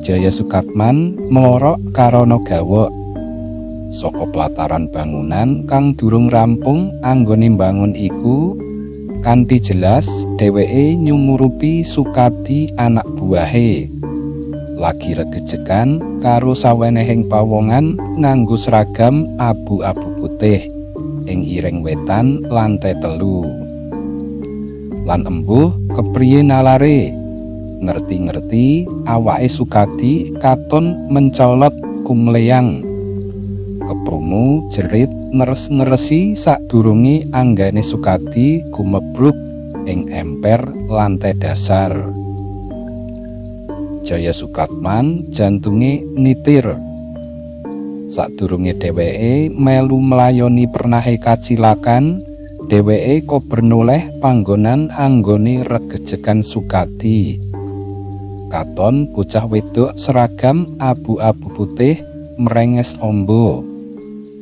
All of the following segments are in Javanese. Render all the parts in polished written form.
Jaya Sukatman mlorok karana gawok. Saka plataran bangunan kang durung rampung anggone mbangun iku, kanthi jelas dheweke nyumurupi Sukadi anak buahe. Lagi regejekan karo sawenehing pawongan nganggo seragam abu-abu putih ing iring wetan lantai 3. Lan embuh kepriye nalare? Ngerti-ngerti awake Sukadi katon mencolot kumleyang. Keprungu jerit neres-neresi sadurunge anggane Sukadi gumebruk ing emper lantai dasar. Jaya Sukatman jantunge nitir. Sadurunge dheweke melu melayoni pernahe kacilakan, dheweke kober noleh panggonan anggone regejekan Sukadi. Katon bocah wedok seragam abu-abu putih mrenges ombo.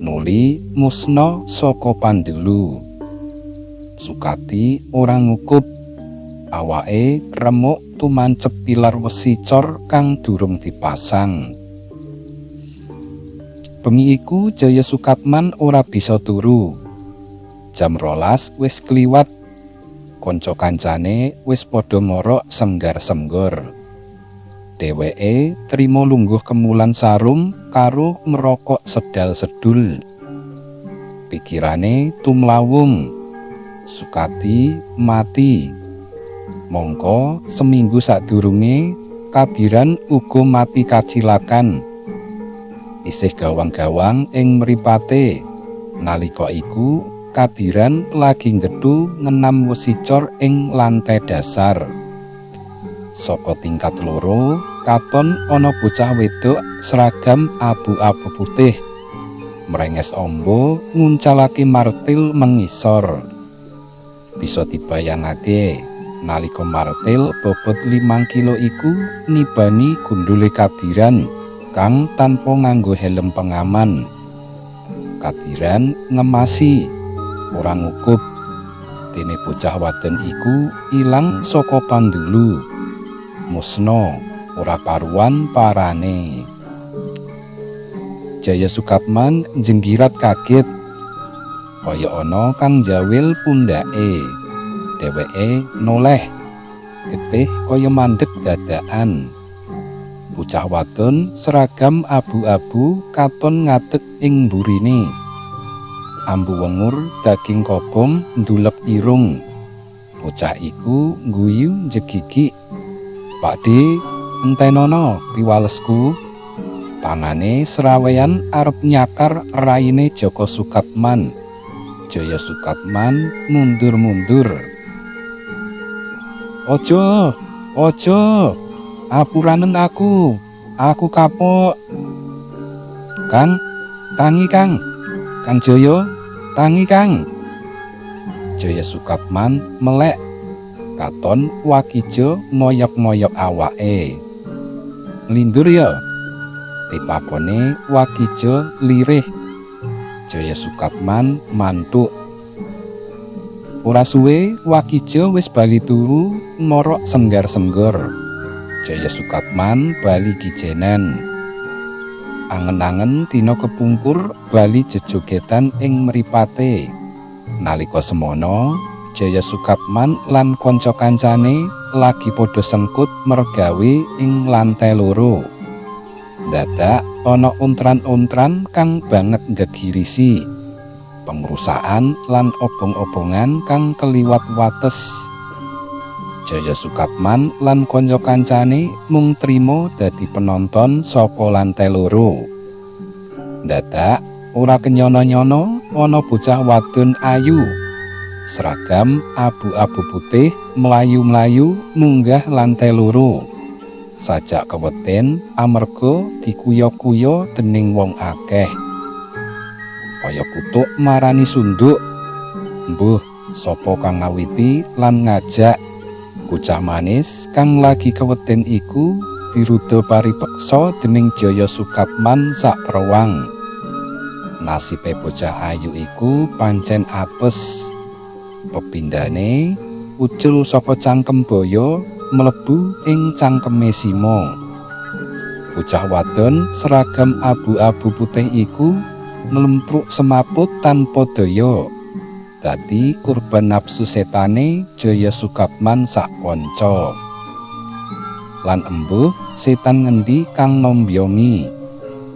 Nuli musna saka pandelu. Sukadi ora ngukup. Awake remuk tumancep pilar wesi cor kang durung dipasang. Bengi iku Jaya Sukatman ora bisa turu. Jam 12 wis kliwat. Kanca kancane wis padha ngorok senggar-senggor. Dheweke trima lungguh kemulan sarung karo ngerokok sedal-sedul. Pikirane tumlawung. Sukadi mati. Mongko seminggu sadurunge Kabiran uga mati kacilakan. Isih gawang-gawang ing mripate. Nalika iku Kabiran lagi nggethu ngenam wesi cor ing lantai dasar. Saka tingkat 2 katon ana bocah wedok seragam abu-abu putih. Mrenges ombo nguncalake martil mengisor. Bisa dibayangake nalika martil bobot 5 kilo iku nibani gundule Kabiran kang tanpa nganggo helm pengaman. Kabiran ngemasi ora ngukup. Dene bocah wadon iku ilang saka pandulu. Musna ora karuan parane. Jaya Sukatman njenggirat kaget. Kaya ana kang njawil pundhake. Dheweke noleh. Getih kaya mandeg dadakan. Bocah wadon seragam abu-abu katon ngadeg ing mburine. Ambu wengur daging kobong ndulek irung. Bocah iku ngguyu njegigik. Pakde, entenono piwalesku. Tangane sraweyan arep nyakar raine Jaka Sukatman. Jaya Sukatman mundur-mundur. Ojo, ojo, apuranen aku, aku kapok. Kang, tangi Kang, Kang Jaya, tangi Kang. Jaya Sukatman melek. Katon Wakijo ngoyok-ngoyok awake. Lindur ya? Pitakone Wakijo lirih. Jaya Sukatman mantuk. Ora suwe Wakijo wis bali turu ngorok senggar-senggor. Jaya Sukatman bali kijenan. Angen-angen dina kepungkur bali jejogetan ing mripate. Nalika semono, Jaya Sukatman lan kanca kancane lagi padha sengkut mergawe ing lantai 2. Dadak ana ontran-ontran kang banget nggegirisi. Pengrusakan lan obong-obongan kang keliwat wates. Jaya Sukatman lan kanca kancane mung trima dadi penonton saka lantai 2. Dadak ora kenyono-nyono ana bocah wadon ayu. Seragam abu-abu putih mlayu-mlayu munggah lantai 2. Sajak keweden amarga dikuya-kuya dening wong akeh. Kaya kutuk marani sunduk. Mbuh sapa kang ngawiti lan ngajak bocah manis kang lagi keweden iku diruda paripeksa dening Jaya Sukatman saprewang. Nasibe bocah ayu iku pancen apes. Pepindhane ucul saka cangkem baya mlebu ing cangkeme Simo. Bocah wadon seragam abu-abu putih iku mlempruk semaput tanpa daya. Dadi kurban nafsu setane Jaya Sukatman sak kanca. Lan embuh setan ngendi kang nombyongi.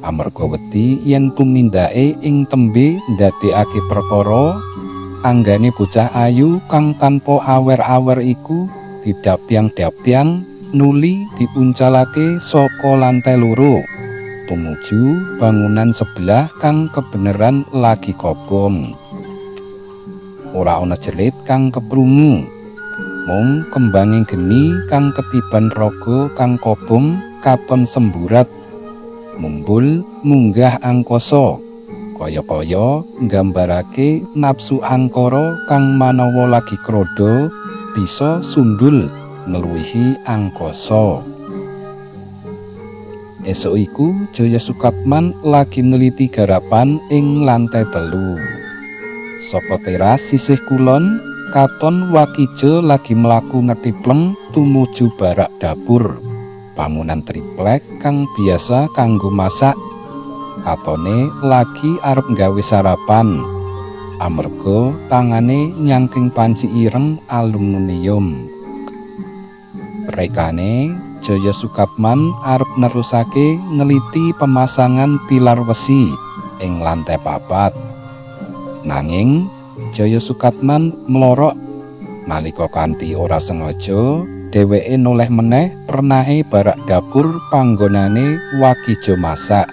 Amarga wedi yen tumindake ing tembe ndadekake perkara, anggane bocah ayu kang tanpa awer-awer iku didapyang-dapyang nuli diuncalake saka lantai loro tumuju bangunan sebelah kang kebeneran lagi kobong. Ora ana jerit kang keprungu, mung kembanging geni kang ketiban raga kang kobong katon semburat mumbul munggah angkasa, kaya-kaya nggambarake nafsu angkara kang manawa lagi kroda bisa sundul ngluwihi angkasa. Esuk iku Jaya Sukatman lagi neliti garapan ing lantai 3. Saka teras sisih kulon katon Wakijo lagi mlaku ngetipleng tumuju barak dapur. Bangunan triplek kang biasa kanggo masak. Katone lagi arep nggawe sarapan. Amarga tangane nyangking panci ireng aluminium. Rekane Jaya Sukatman arep nerusake neliti pemasangan pilar wesi ing lantai 4. Nanging Jaya Sukatman mlorok nalika kanthi ora sengaja dheweke noleh meneh pernahe barak dapur panggonane Wakijo masak.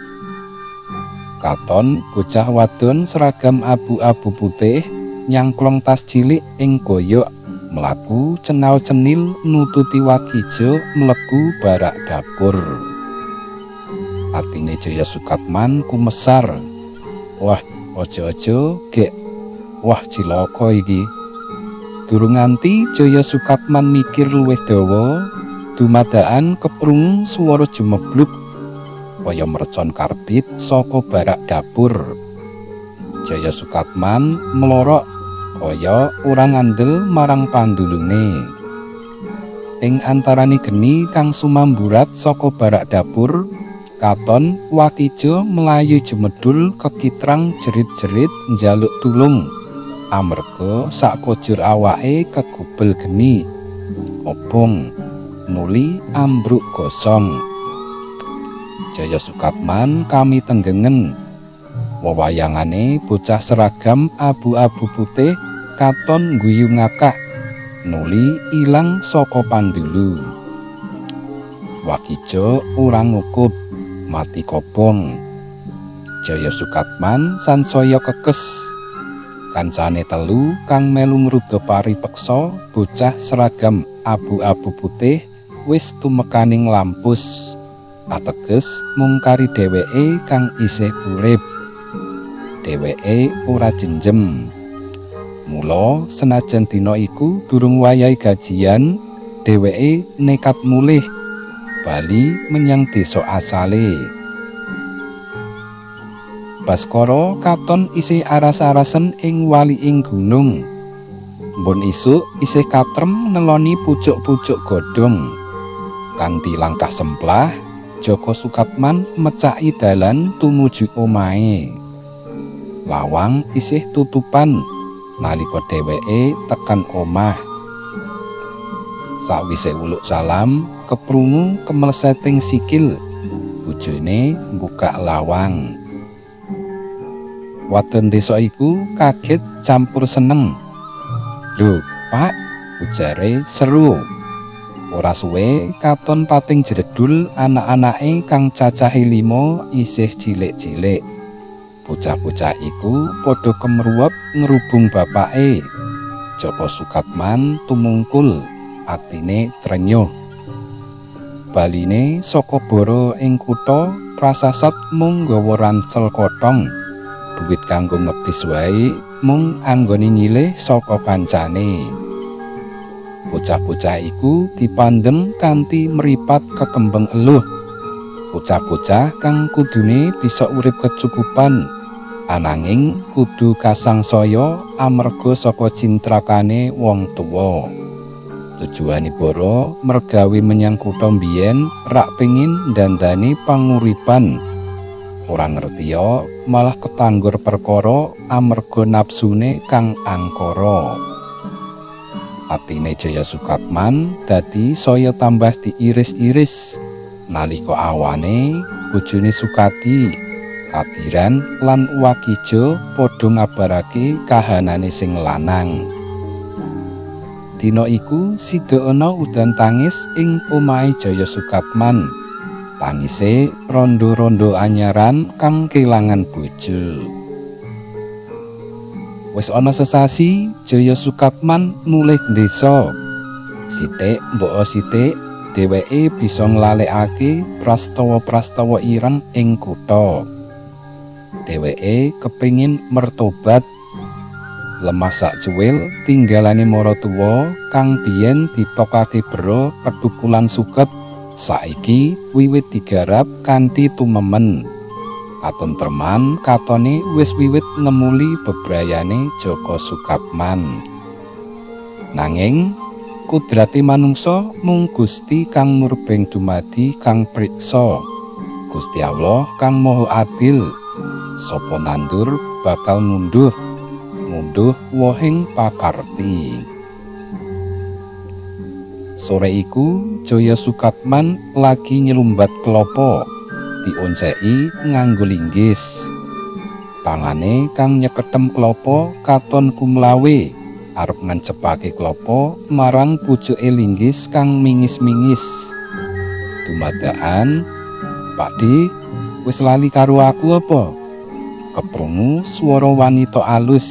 Katon bocah wadon seragam abu-abu putih nyangklong tas cilik ing koyok mlaku cenal-cenil nututi Wakijo mlebu barak dapur. Atine Jaya Sukatman kumesar. Wah, aja-aja gek. Wah, cilaka iki. Durung nganti Jaya Sukatman mikir luwih dawa, dumadakan keprungu swara jumebluk kaya mercon karbit saka barak dapur. Jaya Sukatman mlorok kaya ora ngandel marang pandulune. Ing antarane geni kang sumamburat saka barak dapur, katon Wakijo mlayu jemedul kekitrang jerit-jerit njaluk tulung amarga sakujur awake kegubel geni obong nuli ambruk gosong. Jaya Sukatman kami tenggengen. Wewayangane bocah seragam abu-abu putih katon guyu ngakak nuli ilang saka pandulu. Wakijo ora ngukup, mati kobong. Jaya Sukatman sansaya kekes. Kancane telu kang melu ngruda pari peksa bocah seragam abu-abu putih wis tumekaning lampus. Ateges mung kari dheweke kang isih urip. Dheweke ora jenjem. Mula senajan dina iku durung wayahe gajian, dheweke nekat mulih bali menyang desa asale. Baskara katon isih aras-arasen ing waliking gunung. Mbon isuk isih katrem ngeloni pucuk-pucuk godhong. Kanthi langkah semplah, Joko Sukatman mecaki dalan tumuju omahe. Lawang isih tutupan nalika dheweke tekan omah. Sawise uluk salam, keprungu kemleseting sikil. Bojone mbuka lawang. Wadon desa iku kaget campur seneng. "Lho, Pak," ujare seru. Ora suwe katon pating jredul anak-anake kang cacahe 5 isih cilik-cilik. Bocah-bocah iku padha kemruwep ngrubung bapake. Joko Sukatman tumungkul, atine trenyuh. Baline saka boro ing kutha prasasat mung nggawa ransel kotong. Duit kanggo ngebis wae mung anggone nyilih saka kancane. Bocah-bocah iku dipandhem kanthi mripat kekembeng eluh. Bocah-bocah kang kudune bisa urip kecukupan, ananging kudu kasangsaya amarga saka cintrakane wong tuwa. Tujuane Boro mergawe menyang kutha mbiyen rak pengin ndandani panguripan. Ora ngertiya malah ketanggur perkara amarga napsune kang angkara. Atine Jaya Sukatman dadi saya tambah diiris-iris nalika awane bojone Sukati, Kadiran lan Wakijo padha ngabarake kahanane sing lanang. Dina iku sida ana udan tangis ing omahe Jaya Sukatman. Tangise rondo-rondo anyaran kang kelangan bojo. Wis ana sesasi Jaya Sukatman mulih desa. Sithik mbaka sithik dheweke bisa nglalekake prastawa-prastawa ireng ing kutha. Dheweke kepingin mertobat. Lemah sak cuwil tinggalane maratuwa kang biyen ditokake bero kethukulan suket saiki wiwit digarap kanthi tumemen. Katentreman katone wis wiwit ngemuli bebrayane Jaka Sukatman. Nanging kudrate manungsa mung Gusti kang murbeng dumadi kang priksa. Gusti Allah kang Maha Adil. Sapa nandur bakal ngunduh, ngunduh wohing pakarti. Sore iku Jaya Sukatman lagi nyelumbat klopo, dionceki nganggo linggis. Tangane kang nyeketem klopo katon kumlawe arep ngancepake klopo marang pucuke linggis kang mingis-mingis. Dumadakan, "Pakdhe, wis lali karo aku apa?" Keprungu swara wanita alus.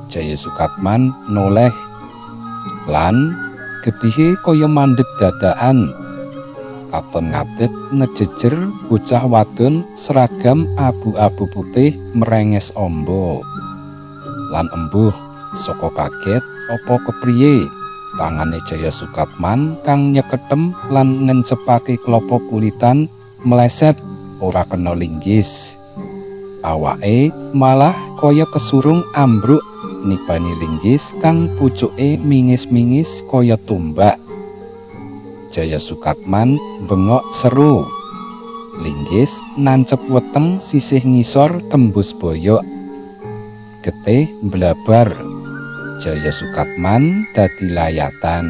Jaya Sukatman noleh lan getihe kaya mandeg dadakan. Katon ngadeg ngejejer bocah wadon seragam abu-abu putih merenges ombo. Lan embuh saka kaget apa kepriye, tangane Jaya Sukatman kang nyeketem lan ngencepake klopo kulitan meleset ora kena linggis. Awake malah kaya kesurung ambruk nibani linggis kang pucuke mingis-mingis kaya tombak. Jaya Sukatman bengok seru. Linggis nancep weteng sisih ngisor tembus boyok. Getih mblabar. Jaya Sukatman dadi layatan.